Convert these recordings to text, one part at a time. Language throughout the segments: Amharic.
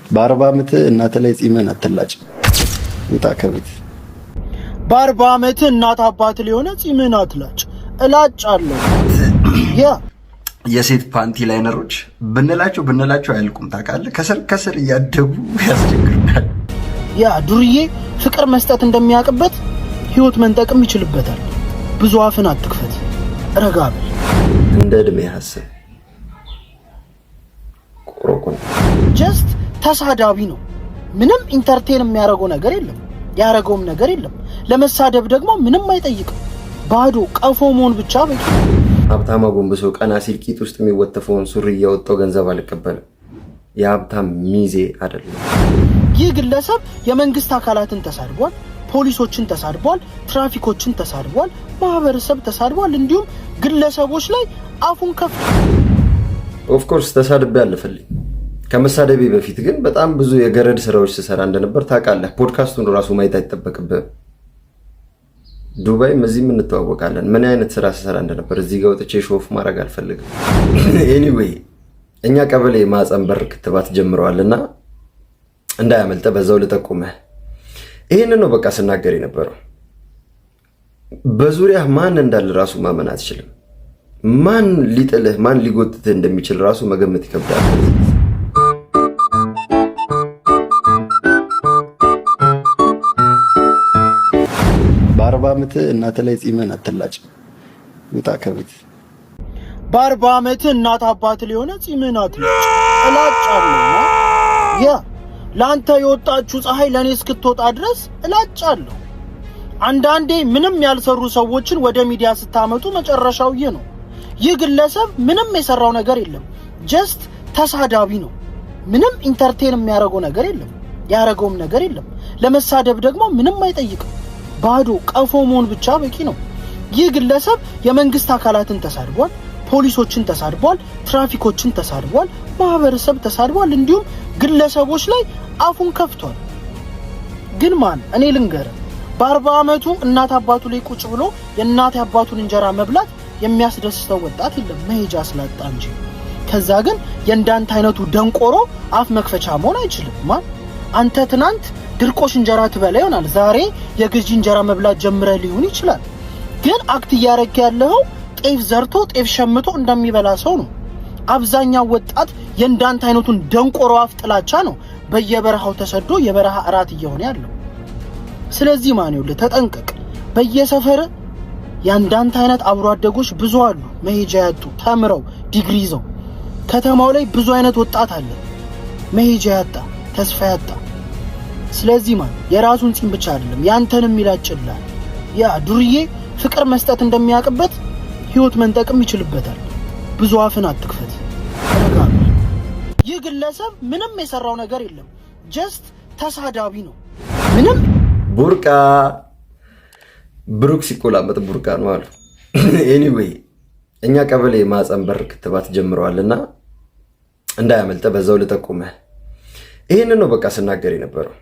በ40 ዓመት እናት ላይ ጺምን አትላጭ። ውጣ ከቤት። በ40 ዓመት እናት አባት ሊሆነ ጺምህን አትላጭ። እላጫለሁ yeah። የሴት panty liner ኦች ብንላቸው ብንላቸው አያልቁም። ታውቃለህ፣ ከስር ከስር እያደጉ ያስቸግሩናል። Yeah፣ ዱርዬ ፍቅር መስጠት እንደሚያውቅበት ህይወት መንጠቅም ይችልበታል። ብዙ አፍን አትክፈት፣ ረጋ በል። እንደ እድሜ ሀስብ ቆሮቆን። Just ተሳዳቢ ነው። ምንም entertain የሚያደርገው ነገር የለም፣ ያደረገውም ነገር የለም። ለመሳደብ ደግሞ ምንም አይጠይቅም። ባዶ ቀፎ መሆን ብቻ በቂ ነው። ሀብታም አጎንብሶ ቀና ሲል ቂጥ ውስጥ የሚወተፈውን ሱሪ እያወጣው ገንዘብ አልቀበልም። የሀብታም ሚዜ አይደለም። ይህ ግለሰብ የመንግስት አካላትን ተሳድቧል፣ ፖሊሶችን ተሳድቧል፣ ትራፊኮችን ተሳድቧል፣ ማህበረሰብ ተሳድቧል፣ እንዲሁም ግለሰቦች ላይ አፉን ከፍቷል። Of course ተሳድቤ አለፈልኝ። ከመሳደቤ በፊት ግን በጣም ብዙ የገረድ ስራዎች ስሰራ እንደነበር ታውቃለህ። ፖድካስቱን ራሱ ማየት አይጠበቅብህም። ዱባይም እዚህም እንተዋወቃለን። ምን አይነት ስራ ስሰራ እንደነበር እዚህ ጋር ወጥቼ show off ማድረግ አልፈልግም። Anyway፣ እኛ ቀበሌ የማህፀን በር ክትባት ጀምረዋል እና እንዳያመልጠ በዛው ልጠቁምህ። ይህንን ነው በቃ ስናገር የነበረው። በዙሪያህ ማን እንዳለ ራሱ ማመን አትችልም። ማን ሊጥልህ ማን ሊጎትትህ እንደሚችል ራሱ መገመት ይከብዳል። በ40 ዓመት እናት ላይ ጺምን አትላጭ። ውጣ ከቤት። በ40 ዓመት እናት አባት ሊሆነ ጺምህን አትላጭ። እላጫለሁ yeah፣ ለአንተ የወጣችሁ ፀሐይ ለእኔ እስክትወጣ ድረስ እላጫለሁ። አንዳንዴ ምንም ያልሰሩ ሰዎችን ወደ ሚዲያ ስታመጡ መጨረሻው ይህ ነው። ይህ ግለሰብ ምንም የሰራው ነገር የለም። Just ተሳዳቢ ነው። ምንም entertain የሚያደርገው ነገር የለም፣ ያደረገውም ነገር የለም። ለመሳደብ ደግሞ ምንም አይጠይቅም። ባዶ ቀፎ መሆን ብቻ በቂ ነው። ይህ ግለሰብ የመንግስት አካላትን ተሳድቧል፣ ፖሊሶችን ተሳድቧል፣ ትራፊኮችን ተሳድቧል፣ ማህበረሰብ ተሳድቧል፣ እንዲሁም ግለሰቦች ላይ አፉን ከፍቷል። ግን ማን እኔ ልንገርህ፣ በ40 ዓመቱ እናት አባቱ ላይ ቁጭ ብሎ የእናት አባቱን እንጀራ መብላት የሚያስደስተው ወጣት የለም፣ መሄጃ ስላጣ እንጂ። ከዛ ግን የእንዳንተ አይነቱ ደንቆሮ አፍ መክፈቻ መሆን አይችልም። ማን አንተ ትናንት ድርቆሽ እንጀራ ትበላ ይሆናል፣ ዛሬ የግዢ እንጀራ መብላት ጀምረህ ሊሆን ይችላል። ግን act እያረክ ያለኸው ጤፍ ዘርቶ ጤፍ ሸምቶ እንደሚበላ ሰው ነው። አብዛኛው ወጣት የእንዳንተ አይነቱን ደንቆሮ አፍ ጥላቻ ነው በየበረሃው ተሰዶ የበረሃ እራት እየሆነ ያለው። ስለዚህ ማን ይኸውልህ፣ ተጠንቀቅ። በየሰፈር የአንዳንተ አይነት አብሮ አደጎች ብዙ አሉ፣ መሄጃ ያጡ ተምረው ዲግሪ ይዘው። ከተማው ላይ ብዙ አይነት ወጣት አለ፣ መሄጃ ያጣ፣ ተስፋ ያጣ። ስለዚህ ማን የራሱን ጺም ብቻ አይደለም ያንተንም ይላጭላል። Yeah፣ ዱርዬ ፍቅር መስጠት እንደሚያውቅበት ህይወት መንጠቅም ይችልበታል። ብዙ አፍን አትክፈት፣ ረጋ በል። ይህ ግለሰብ ምንም የሰራው ነገር የለም። Just ተሳዳቢ ነው። ምንም ቡርቃ ብሩክ ሲቆላመጥ ቡርቃ ነው አሉ። Anyway፣ እኛ ቀበሌ የማህፀን በር ክትባት ጀምረዋል እና እንዳያመልጠ በዛው ልጠቁምህ። ይህንን ነው በቃ ስናገር የነበረው።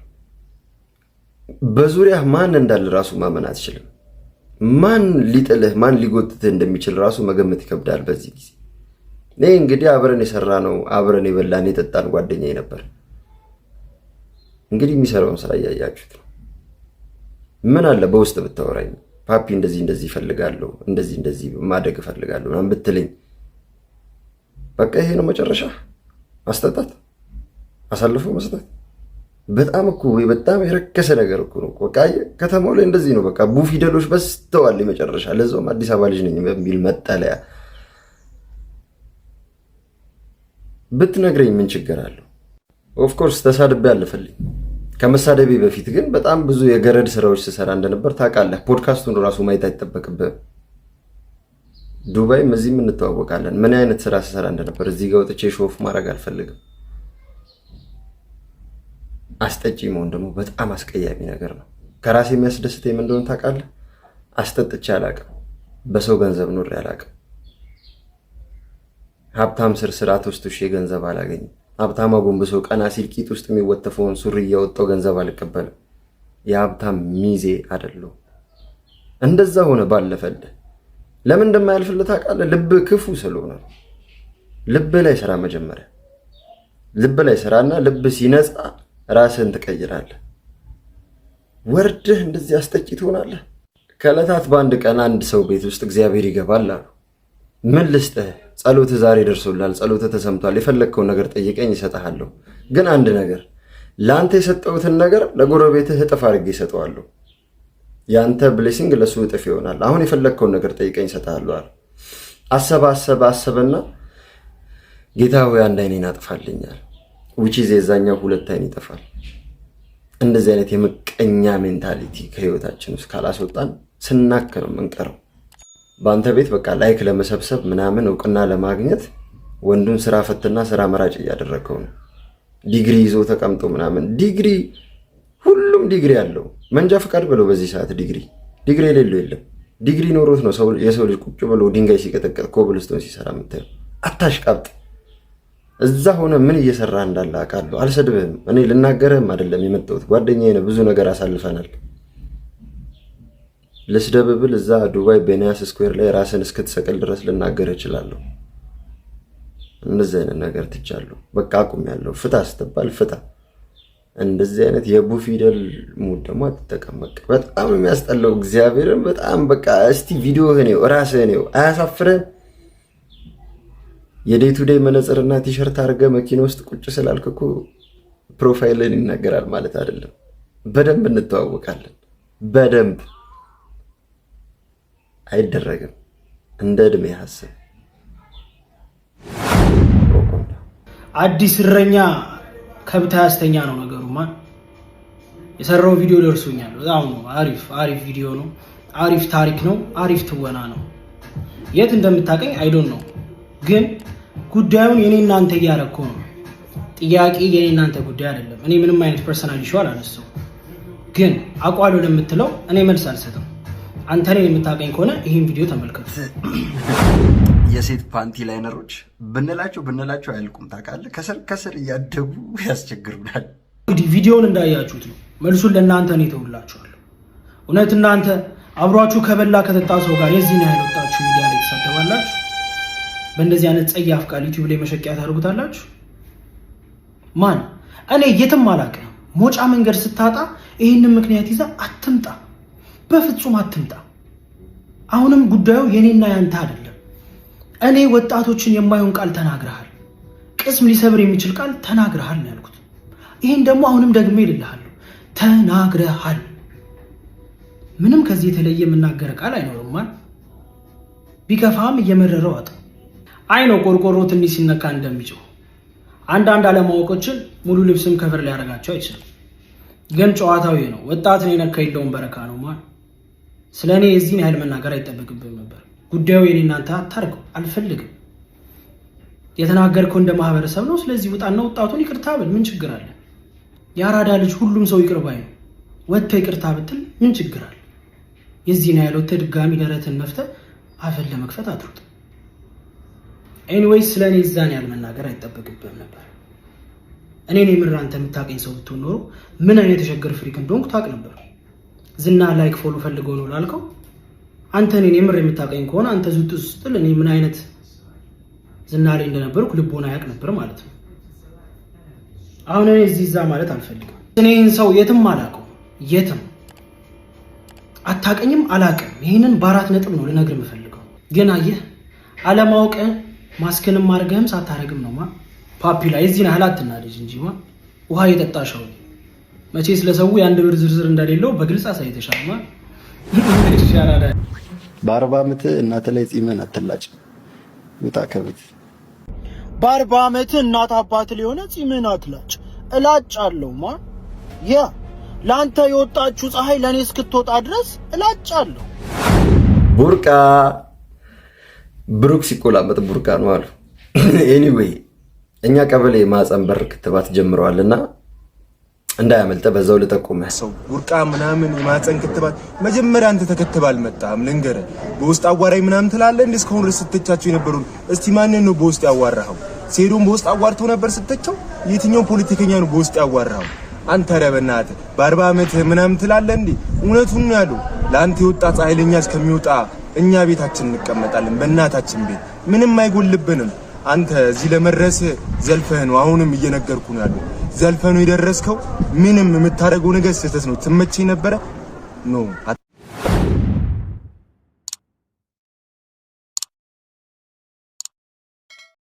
በዙሪያህ ማን እንዳለ ራሱ ማመን አትችልም። ማን ሊጥልህ ማን ሊጎትትህ እንደሚችል ራሱ መገመት ይከብዳል በዚህ ጊዜ። ይህ እንግዲህ አብረን የሰራ ነው፣ አብረን የበላን የጠጣን ጓደኛዬ ነበር። እንግዲህ የሚሰራውን ስራ እያያችሁት ነው። ምን አለ በውስጥ ብታወራኝ፣ ፓፒ እንደዚህ እንደዚህ እፈልጋለሁ፣ እንደዚህ እንደዚህ ማደግ እፈልጋለሁ ምናምን ብትለኝ፣ በቃ ይሄ ነው መጨረሻ። ማስጠጣት፣ አሳልፎ መስጠት። በጣም እኮ በጣም የረከሰ ነገር እኮ ነው። በቃ ከተማው ላይ እንደዚህ ነው። በቃ ቡ ፊደሎች በዝተዋል። የመጨረሻ ለዛውም አዲስ አበባ ልጅ ነኝ በሚል መጠለያ ብትነግረኝ ምን ችግር አለው? Of course ተሳድቤ አለፈልኝ። ከመሳደቤ በፊት ግን በጣም ብዙ የገረድ ስራዎች ስሰራ እንደነበር ታውቃለህ። ፖድካስቱን ራሱ ማየት አይጠበቅብህም። ዱባይም እዚህም እንተዋወቃለን። ምን አይነት ስራ ስሰራ እንደነበር እዚህ ጋር ወጥቼ show off ማድረግ አልፈልግም። አስጠጪ መሆን ደግሞ በጣም አስቀያሚ ነገር ነው። ከራሴ የሚያስደስተኝ ምን እንደሆነ ታውቃለህ? አስጠጥቼ አላውቅም። በሰው ገንዘብ ኖሬ አላውቅም። ሀብታም ስር ስርዓት ውስጥ ገንዘብ አላገኝም። ሀብታም አጎንብሶ ቀና ሲል ቂጥ ውስጥ የሚወተፈውን ሱሪ እያወጣው ገንዘብ አልቀበልም። የሀብታም ሚዜ አይደለሁም። እንደዛ ሆነ ባለፈልህ። ለምን እንደማያልፍልህ ታውቃለህ? ልብህ ክፉ ስለሆነ። ልብህ ላይ ስራ መጀመሪያ። ልብ ላይ ስራና ልብ ሲነጻ ራስህን ትቀይራለህ። ወርድህ እንደዚህ አስጠቂ ትሆናለህ። ከዕለታት በአንድ ቀን አንድ ሰው ቤት ውስጥ እግዚአብሔር ይገባል አሉ። ምን ልስጥህ? ጸሎትህ ዛሬ ደርሶልሃል፣ ጸሎትህ ተሰምቷል። የፈለግከውን ነገር ጠይቀኝ እሰጥሃለሁ። ግን አንድ ነገር፣ ለአንተ የሰጠሁትን ነገር ለጎረቤትህ እጥፍ አድርጌ እሰጠዋለሁ። የአንተ blessing ለሱ እጥፍ ይሆናል። አሁን የፈለግከውን ነገር ጠይቀኝ እሰጥሃለሁ አለ። አሰበ አሰበ አሰበና ጌታ ሆይ አንድ አይኔን አጥፋልኝ አለ። Which is የዛኛው ሁለት አይን ይጠፋል። እንደዚህ አይነት የምቀኛ mentality ከህይወታችን ውስጥ ካላስወጣን ስናክ ነው የምንቀረው። በአንተ ቤት በቃ like ለመሰብሰብ ምናምን እውቅና ለማግኘት ወንዱን ስራ ፈትና ስራ መራጭ እያደረገው ነው። ዲግሪ ይዞ ተቀምጦ ምናምን፣ ዲግሪ፣ ሁሉም ዲግሪ አለው። መንጃ ፈቃድ ብለው በዚህ ሰዓት ዲግሪ፣ ዲግሪ የሌለው የለም። ዲግሪ ኖሮት ነው የሰው ልጅ ቁጭ ብሎ ድንጋይ ሲቀጠቀጥ ኮብልስቶን ሲሰራ የምታየው። አታሽቃብጥ። እዛ ሆነ ምን እየሰራ እንዳለ አውቃለሁ። አልሰድብህም። እኔ ልናገርህም አይደለም የመጣሁት፣ ጓደኛዬ ነህ፣ ብዙ ነገር አሳልፈናል። ልስደብህ ብል እዛ ዱባይ ቤንያስ ስኩዌር ላይ ራስን እስክትሰቅል ድረስ ልናገር እችላለሁ። እንደዚህ አይነት ነገር ትቻለሁ። በቃ አቁሜያለሁ። ፍታ ስትባል ፍታ። እንደዚህ አይነት የቡ ፊደል mood ደግሞ አትጠቀም። በቃ በጣም የሚያስጠላው፣ እግዚአብሔርን በጣም። በቃ እስቲ ቪዲዮህን እየው፣ ራስህን እየው፣ አያሳፍርህም? የ day to day መነጽርና ቲሸርት አድርገህ መኪና ውስጥ ቁጭ ስላልክ እኮ profile ን ይናገራል ማለት አይደለም። በደንብ እንተዋወቃለን። በደንብ አይደረግም። እንደ እድሜ ሀስብ። አዲስ እረኛ ከብት አያስተኛ ነው ነገሩማ። የሰራው ቪዲዮ ደርሶኛል። በጣም ነው አሪፍ፣ አሪፍ ቪዲዮ ነው። አሪፍ ታሪክ ነው። አሪፍ ትወና ነው። የት እንደምታገኝ I don't know፣ ግን ጉዳዩን የኔ እናንተ እያረግከው ነው። ጥያቄ የኔ እናንተ ጉዳይ አይደለም። እኔ ምንም አይነት personal issue አላነሳው፣ ግን አቋሉ ለምትለው እኔ መልስ አልሰጥም። አንተ እኔን የምታገኝ ከሆነ ይህን ቪዲዮ ተመልከቱ። የሴት panty liner ኦች ብንላቸው ብንላቸው አያልቁም። ታውቃለህ፣ ከስር ከስር እያደጉ ያስቸግሩናል። እንግዲህ ቪዲዮውን እንዳያችሁት ነው። መልሱን ለእናንተ እኔ ተውላችኋለሁ። እውነት እናንተ አብሯችሁ ከበላ ከጠጣ ሰው ጋር የዚህን ያህል ወጣችሁ ሚዲያ ላይ ትሳደባላችሁ? በእንደዚህ አይነት ጸያፍ ቃል ዩቲዩብ ላይ መሸቂያ ታደርጉታላችሁ? ማን እኔ የትም አላውቅም። መውጫ መንገድ ስታጣ ይህንን ምክንያት ይዛ አትምጣ፣ በፍጹም አትምጣ። አሁንም ጉዳዩ የኔና ያንተ አይደለም። እኔ ወጣቶችን የማይሆን ቃል ተናግረሃል፣ ቅስም ሊሰብር የሚችል ቃል ተናግረሃል ነው ያልኩት። ይህን ደግሞ አሁንም ደግሜ እልሃለሁ፣ ተናግረሃል። ምንም ከዚህ የተለየ የምናገረ ቃል አይኖርም። ማን ቢከፋም እየመረረው አጥ አይ ነው፣ ቆርቆሮ ትንሽ ሲነካ እንደሚጮህ አንዳንድ አለማወቆችን ሙሉ ልብስም cover ሊያደርጋቸው አይችልም። ግን ጨዋታዊ ነው። ወጣትን የነካ የለውም በረካ ነው። ማን ስለ እኔ የዚህን ያህል መናገር አይጠበቅብህም ነበር። ጉዳዩ የኔ እናንተ አታርገው፣ አልፈልግም። የተናገርከው እንደ ማህበረሰብ ነው። ስለዚህ ውጣና ወጣቱን ይቅርታ ብል ምን ችግር አለ? የአራዳ ልጅ ሁሉም ሰው ይቅር ባይ ነው። ወጥተህ ይቅርታ ብትል ምን ችግር አለ? የዚህን ያህል ወጥተህ ድጋሚ ደረትን ነፍተህ አፍን ለመክፈት አትሩጥ። Anyways ስለ እኔ እዛን ያህል መናገር አይጠበቅብህም ነበር። እኔን የምር አንተ የምታውቀኝ ሰው ብትሆን ኖሮ ምን አይነት የሸገር freak እንደሆንኩ ታውቅ ነበር። ዝና like follow ፈልገው ነው ላልከው፣ አንተ እኔን የምር የምታውቀኝ ከሆነ አንተ ዙጥ ስትል እኔ ምን አይነት ዝና ላይ እንደነበርኩ ልቦና ያውቅ ነበር ማለት ነው። አሁን እኔ እዚህ እዛ ማለት አልፈልግም። እኔ ይህን ሰው የትም አላውቀው፣ የትም አታውቀኝም፣ አላውቅም። ይህንን በአራት ነጥብ ነው ልነግር የምፈልገው። ግን አየህ፣ አለማወቅህ ማስክንም አድርገህም ሳታረግም ነው ማ ፓፒ ላይ የዚህን ያህል አትናደጅ እንጂ ማ ውሃ እየጠጣሻው መቼ ስለሰው የአንድ ብር ዝርዝር እንደሌለው በግልጽ አሳይተሻል። ማ በ40 ዓመት እናት ላይ ጺምን አትላጭ። ውጣ ከቤት። በ40 ዓመት እናት አባት ሊሆነ ጺምህን አትላጭ። እላጫለሁ ማ yeah፣ ለአንተ የወጣችሁ ፀሐይ ለእኔ እስክትወጣ ድረስ እላጫለሁ። ቡርቃ ብሩክ ሲቆላመጥ ቡርቃ ነው አሉ። Anyway እኛ ቀበሌ የማህፀን በር ክትባት ጀምረዋልና እንዳያመልጠ በዛው ልጠቁምህ። ሰው ቡርቃ ምናምን የማህፀን ክትባት፣ መጀመሪያ አንተ ተከትበህ አልመጣህም። ልንገርህ፣ በውስጥ አዋራኝ ምናምን ትላለህ። እንደ እስካሁን ድረስ ስትተቻቸው የነበሩ እስቲ ማንን ነው በውስጥ ያዋራኸው? ሴዶን በውስጥ አዋርተው ነበር ስተቸው? የትኛውን ፖለቲከኛ ነው በውስጥ ያዋራኸው? አንተ ኧረ በእናትህ በ40 ዓመትህ ምናምን ትላለህ እንዴ? እውነቱን ነው ያለው። ለአንተ የወጣ ፀሐይ ለእኛ እስከሚወጣ እኛ ቤታችን እንቀመጣለን። በእናታችን ቤት ምንም አይጎልብንም። አንተ እዚህ ለመድረስ ዘልፈህ ነው። አሁንም እየነገርኩ ነው ያለው። ዘልፈህ ነው የደረስከው። ምንም የምታደርገው ነገር ስህተት ነው። ትመቸኝ ነበረ? No።